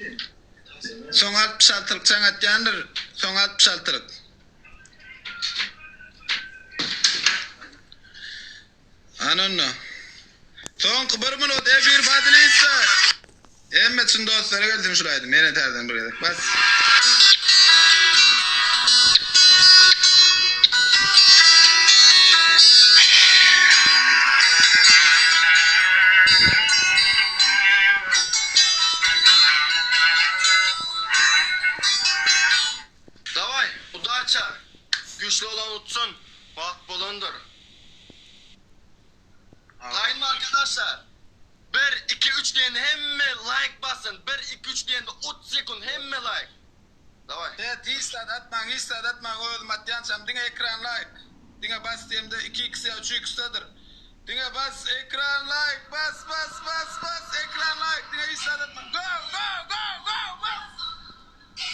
Soň 66-lyk jaň atýandyr. Soň 66-lyk. Ana onda. Soňky bir minut efir podelitsa. Hemme çyn dostlara gelsin şul aýdym. Ýene täzeden bir gezek. Bas. Daway, udaça! Güýçli olan utsun, wagt bolandyr. Taýynmy arkadaşlar? Bir, iki, üç diýende hemme laýk basyn. Bir, iki, üç diýende otuz sekund hemme laýk. Daway. Evet hiç zat atmaň hiç zat atmaň özüm atýançam diňe ekran laýk diňe bas diýemde iki iks ýa üç iksdadyr diňe bas ekran laýk bas bas bas bas ekran laýk diňe hiç zat atmaň go go go go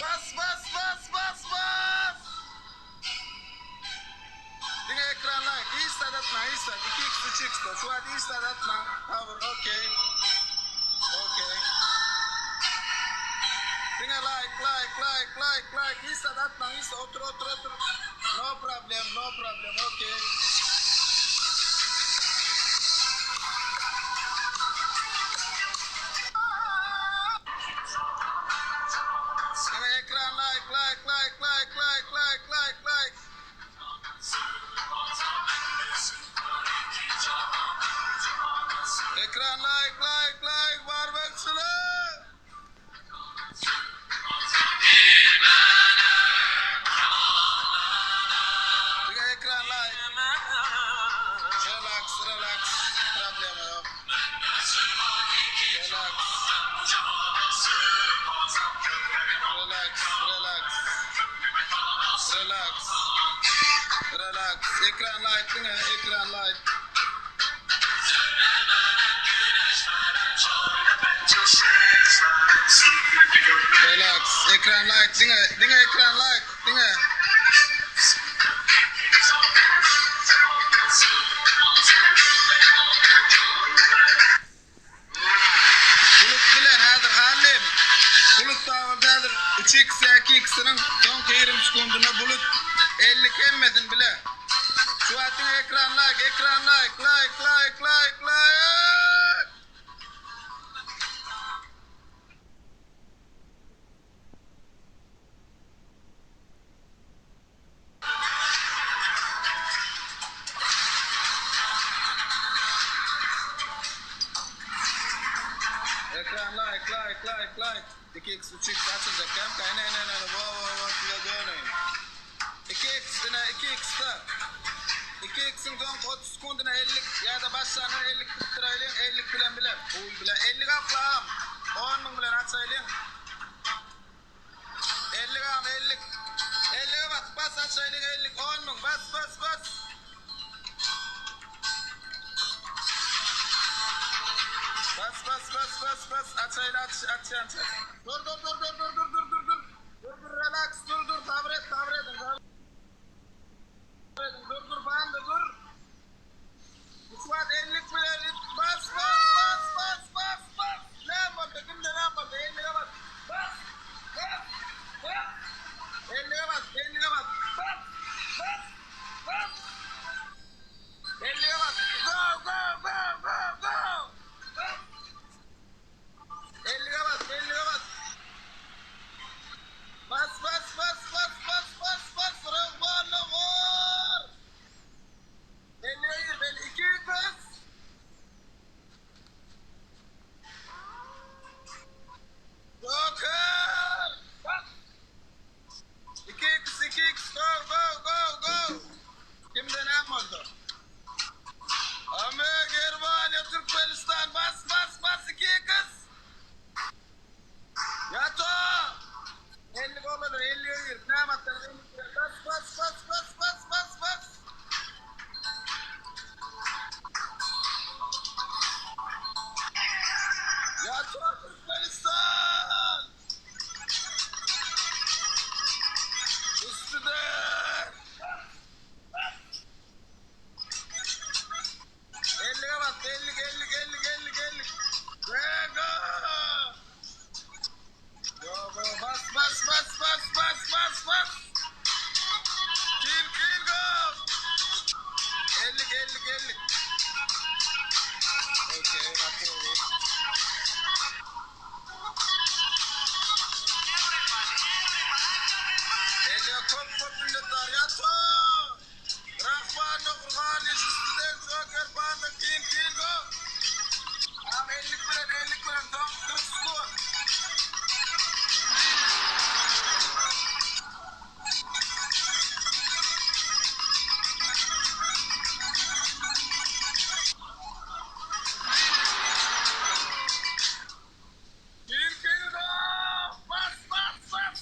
bas bas bas bas bas bas diňe ekran laýk hiç zat atmaň hiç zat iki iks üç iksda şu wagt hiç zat atmaň sabyr okey okey Diňe like like like like like hiç zat atmaň hiç zat otur otur otur no problem no problem okey. Diňe ekran like like like like like like like like. Ekran like like like barbekçiler. Diňe ekran like. Relax relax problema ýok. Relax. Relax relax. Relax. Relax. Ekran like diňe ekran like. Relax. Ekran like diňe diňe ekran like diňe. Bulut bilen häzir Hallym. Bulut dabarda häzir üç iks ýa iki iksiniň soňky 20 sekundyna Bulut 50 hemmesini bile. Şu wagt diňe ekran like ekran like like like like like. Ekran like like like like 2x 3x açyljak kämka ine ine ine wo wo wo size döneýin 2x ine 2x da 2x-iň soňky 30 sekundyna 50 ýa-da başlandan 50 tutduraýlyň 50 bilen bile pul bilen 50 gapla agam 10 müň bilen açaýlyň. Ellik agam ellik. Ellige bas bas aç ellik ellik 10 müň bas bas bas. Bas bas bas bas bas aç elini aç açýança. Dur dur dur dur dur dur dur dur dur. Dur dur relax dur dur sabyr et sabyr edin sabyr edin dur dur banda dur. Isbat ellik bilen bas bas bas bas bas bas. Näme boldy kimde näme boldy ellige bas. Bas bas bas. Ellige bas ellige bas. Bas bas bas. Ellige bas. Go go go go go. Bas. Ellige bas ellige bas. Bas bas bas bas bas bas bas. Röwballa gor. Ellige gir belli iki bas. Joker! Bas! 2x 2x go go go go. Kimde näme boldy? Ame Germaniýa Türkmenistan bas bas bas 2x. Ýato! 50 gol olur 50-ye gir. Näme atlar? Bas bas bas bas bas bas bas. Ýato Türkmenistan! Üstüde! Ellige bas, ellik, ellik, ellik, ellik, ellik. Vega! minnetdar ýatsa! Rahman Nurhaliş Student Joker Panda King Kingo! Agam ellik bilen ellik bilen soň 40 sekunt. King Kingo! Bas bas bas!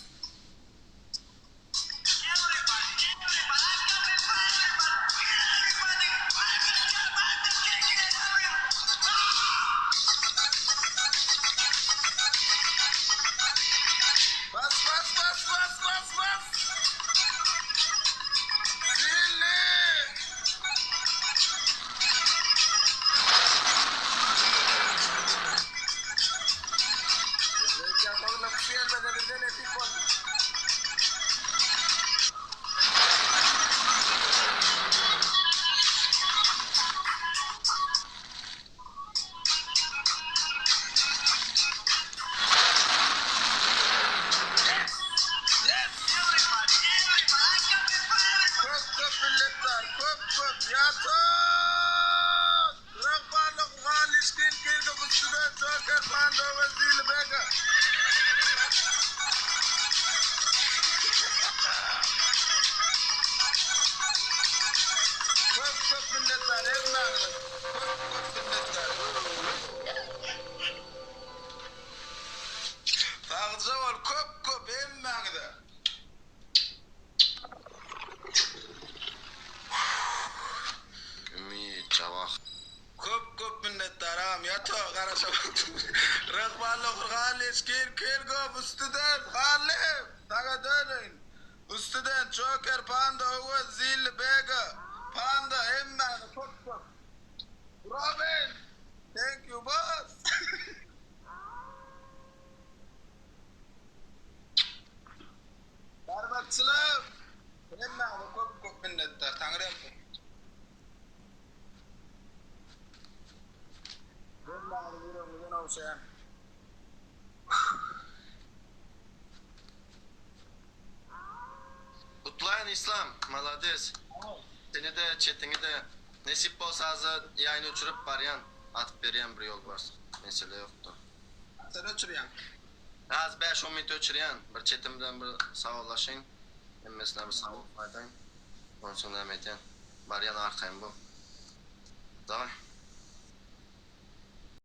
Bas bas bas bas bas bas. Zilli. Köp köp minnetdar köp köp ýatyn Ragbarlyk Ralişkin Kirgi Butçuda Joker Panda we Zili Bega. Köp köp minnetdar hemmäňize köp köp minnetdar. Sagja bol köp köp hemmäňize. Ümit Jawah. Köp köp minnetdar agam ýata garaşamak Rahman Nurhaliç kir kir gop üstüden Hally saňa döneýin üstüden Joker panda Öwez Zilli Bega panda hemmäňe köp köp Robin thank you boss. Barmakçylar hemmäňize köp köp minnetdar Taňryýalkasyn. Hemmäňiziň ýüregiňizden ogşaýan. Gutlaýyn Islam, malades. Seni-de, çetiňi-de. Nesip bolsa hazir ýaýyny öçürip barýan, atyp berýän bir ýolbars. Mesele ýokdur. Haçan öçürýäň? Az bäş-on minut öçürýän. Bir çetim bilen bir sawlaşaýyn. Hemmesine bir sag bolup aýdaýyn. Onsoň näme edýän. Barýan arkaýyn bol. Daway.